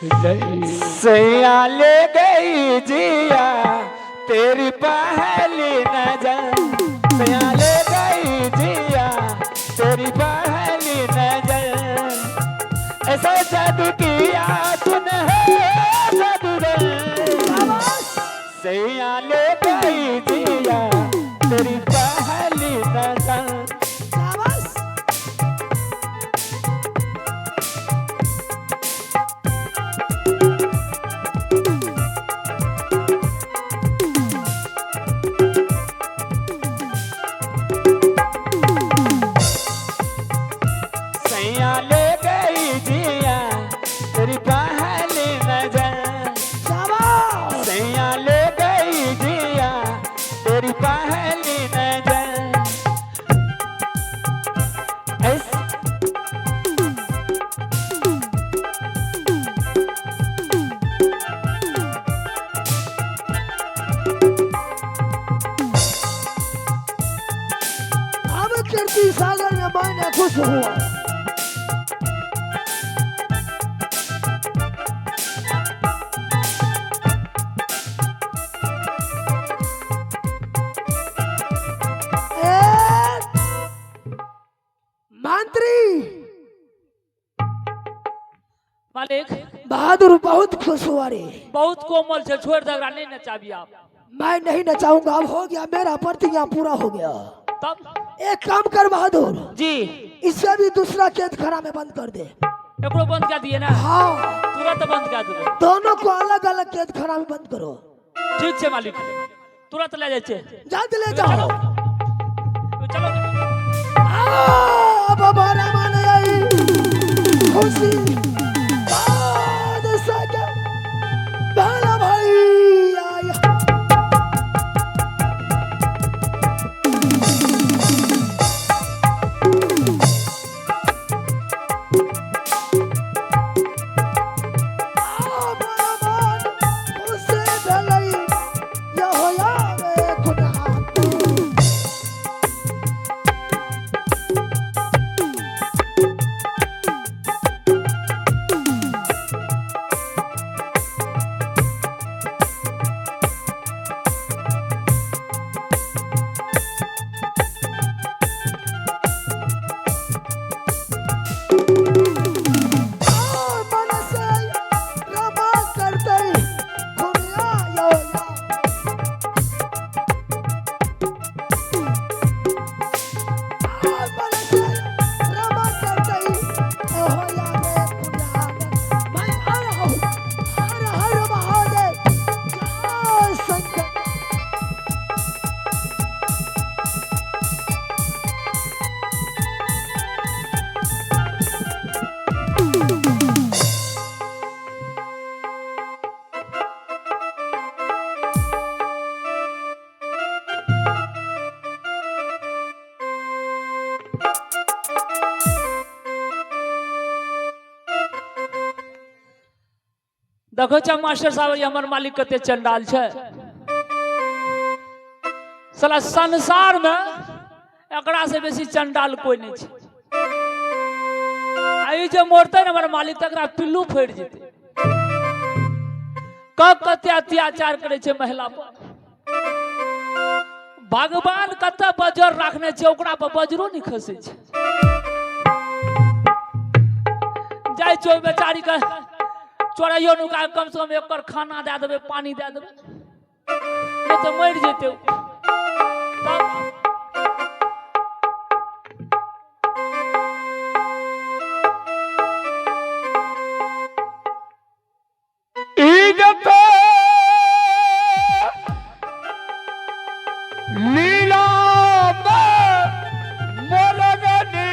सैया ले गई जिया तेरी पहली नजर, सैया ले गई जिया तेरी पहली नजर, ऐसा जादू किया तूने है जादूगर, सैया ले गई जिया तेरी पहली नजर। सैया ले गई जिया तेरी पहली नजर, सैया ले गई जिया तेरी पहली नजर। अब कीर्ति सागर में मैंने खुश हुआ। मंत्री मालिक बहादुर बहुत खुश हुआ रे। बहुत कोमल छे, छोड़ दे, नहीं नचाबी आप। मैं नहीं नचाऊंगा, अब हो गया मेरा प्रतिज्ञा पूरा हो गया। तब एक काम कर बहादुर जी, इससे भी दूसरा कैद खाना में बंद कर दे। एकरो बंद कर दिए ना? हाँ, तुरंत बंद कर दे। दोनों को अलग अलग कैद खाना में बंद करो। ठीक छे मालिक, तुरंत ले जाए छे। जल्द ले जाओ। चलो। अब हमारा मन आई खुशी बादशाह के भला भाई आया। हमारा मन खुशी भलाई यहो आवे खुदा। शंकर। देखो छा मास्टर साहब, ये हमर मालिक कते चंडाल छे। साला संसार में एकरा से बेसी चंडाल कोई नहीं छे। आ ई जे मरते ने हमर मालिक तकरा पिल्लू फटि जेते। कते अत्याचार करे छे महिला पर। भगवान कते बजर राखने छे, ओकरा पर बजरो नहीं खसे छे। जाय छो बेचारी के चोराइयो नुका कम से कम एक खाना दे देबे, पानी दे देबे, नहीं तो मरि जेते। तब इज्जत लीला मोरगनी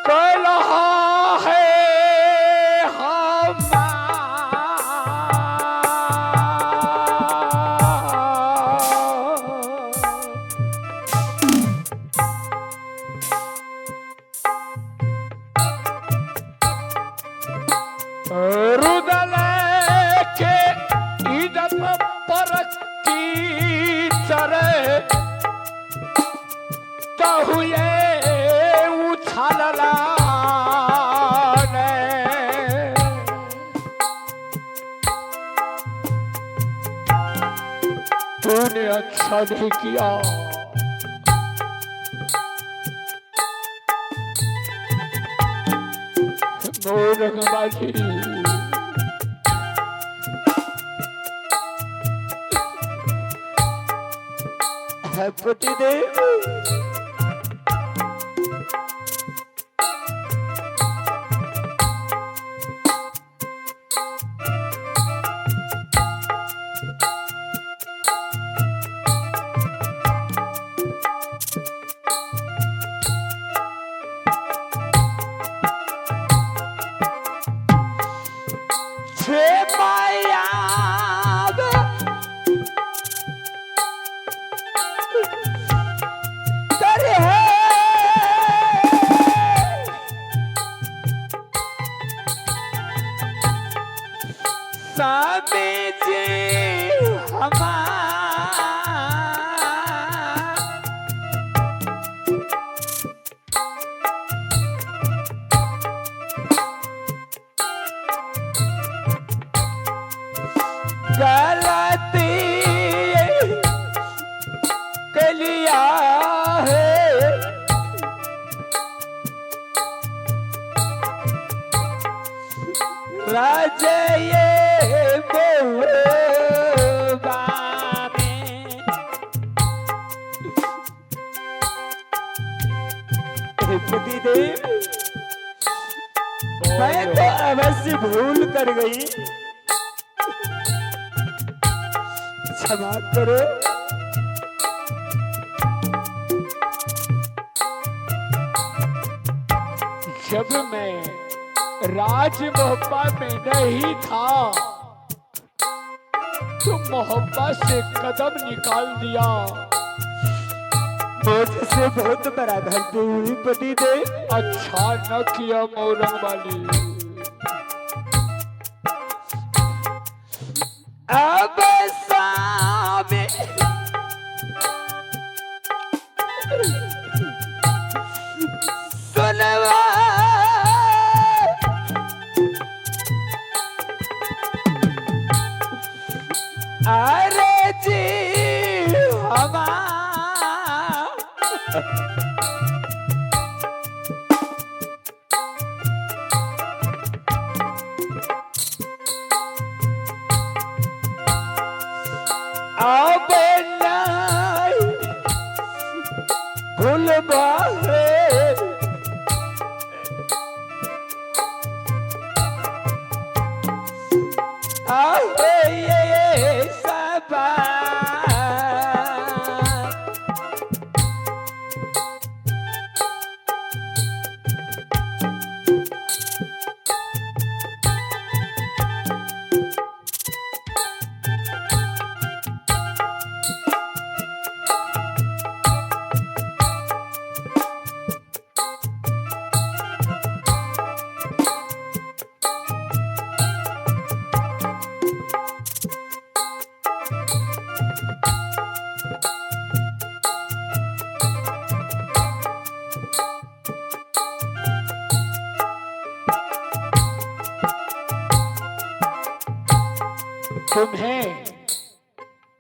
कलहा है हमार। रुदल के इज्जत पर की चरे तहुए अच्छा नहीं किया। मोरंग बाजी, पतिदेव, छे माया कर है, स्वामी जी हमार गलती कलिया है, राजे ये मोहब्बा में। हे पतिदेव, मैं तो अवश्य भूल कर गई, क्षमा करो। जब मैं राज मोहब्बा में नहीं था तो मोहब्बत से कदम निकाल दिया। मुझसे बहुत बड़ा गलती हुई पतिदेव। अच्छा न किया मोरंग वाली। अब सामे सुनवा, अरे जी हमार अब नहीं भूलबा है, आहे ये सबा। तुम्हें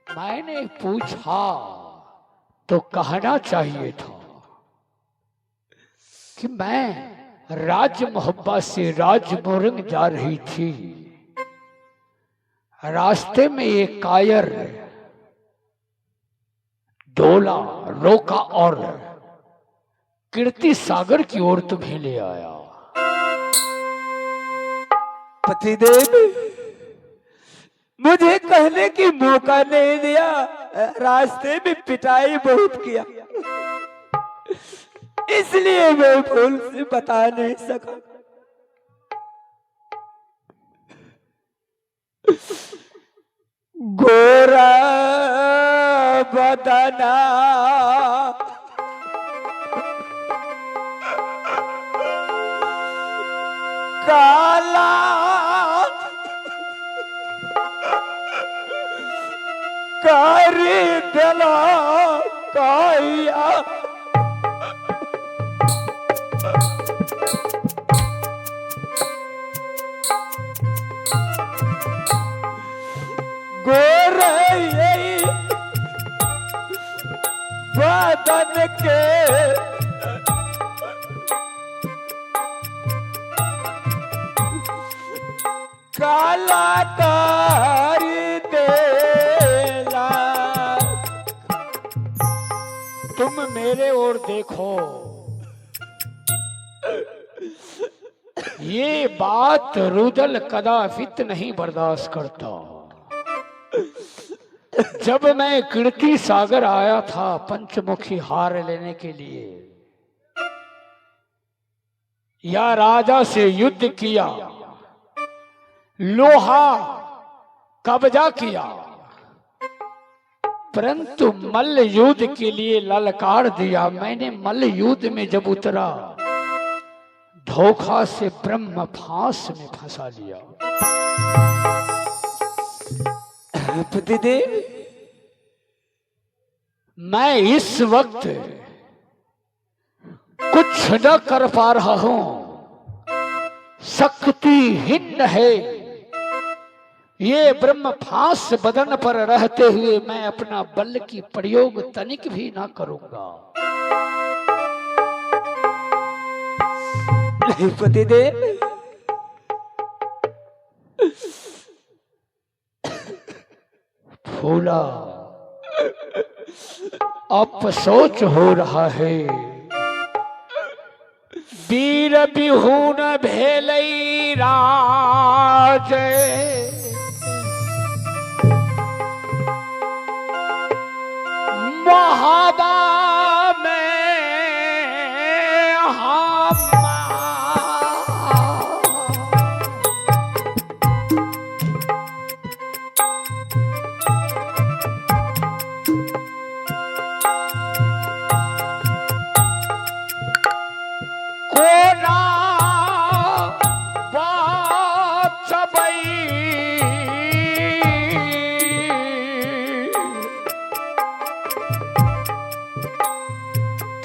मैंने पूछा तो कहना चाहिए था कि मैं राज मोहब्बत से राज मोरंग जा रही थी, रास्ते में एक कायर डोला रोका और कीर्ति सागर की ओर तुम्हें ले आया। पतिदेव, मुझे कहने की मौका नहीं दिया, रास्ते में पिटाई बहुत किया, इसलिए मैं भूल से बता नहीं सका। गोरा बदना काला कर दिला काया, गोरे के काला कर देला। तुम मेरे ओर देखो, ये बात रुदल कदापित नहीं बर्दाश्त करता। जब मैं कीर्ति सागर आया था पंचमुखी हार लेने के लिए, या राजा से युद्ध किया, लोहा कब्जा किया, परंतु मल्ल युद्ध के लिए ललकार दिया। मैंने मल्ल युद्ध में जब उतरा, धोखा से ब्रह्म फांस में फंसा लिया। पतिदेव, मैं इस वक्त कुछ न कर पा रहा हूं, शक्तिहीन है ये ब्रह्म फांस बदन पर रहते हुए मैं अपना बल की प्रयोग तनिक भी ना करूंगा। नहीं पतिदेव, फूला अफसोच हो रहा है, वीर बिहून भेलई राज, महाबा में हम कोना बचबै,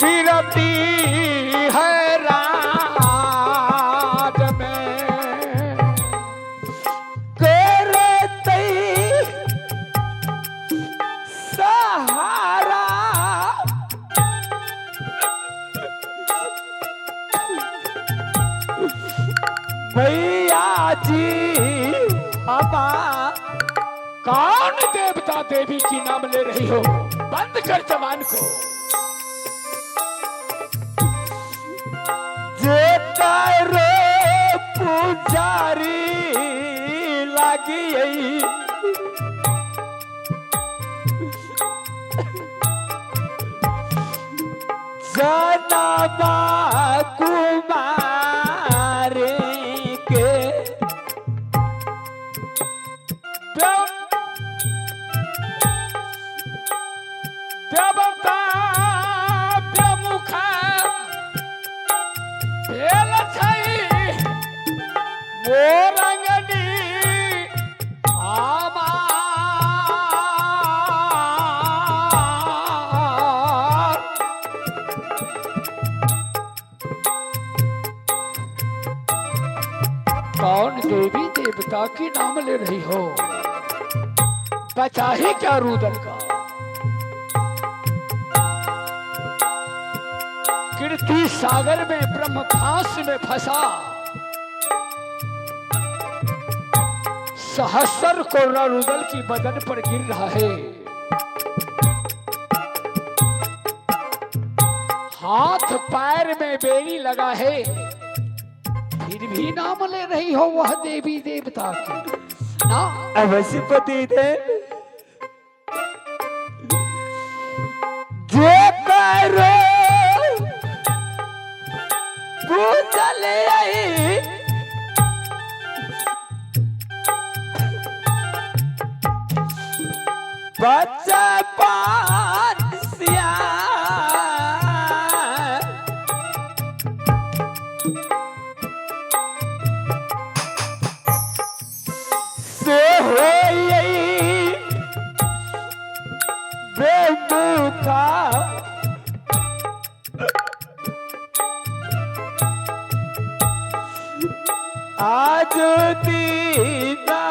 कीरति है राज में। करते सहारा भैया जी हमा। कौन देवता देवी की नाम ले रही हो? बंद कर जबान को। जे तारो पुजारी लागी जनमा कुमार के देवता प्रमुख भेल छै मोरंगनी आमार। कौन देवी देवता की नाम ले रही हो? बचा ही क्या रुदल का? कीर्ति सागर में ब्रह्म फांस में फंसा सहस्र कोरा रुदल की बदन पर गिर रहा है। हाथ पैर में बेड़ी लगा है, फिर भी नाम ले रही हो वह देवी देवता की ना। अवश्य पतिदेव, जे करो पूजल आई बचपन सिया से होई बेमुखा। आज दीना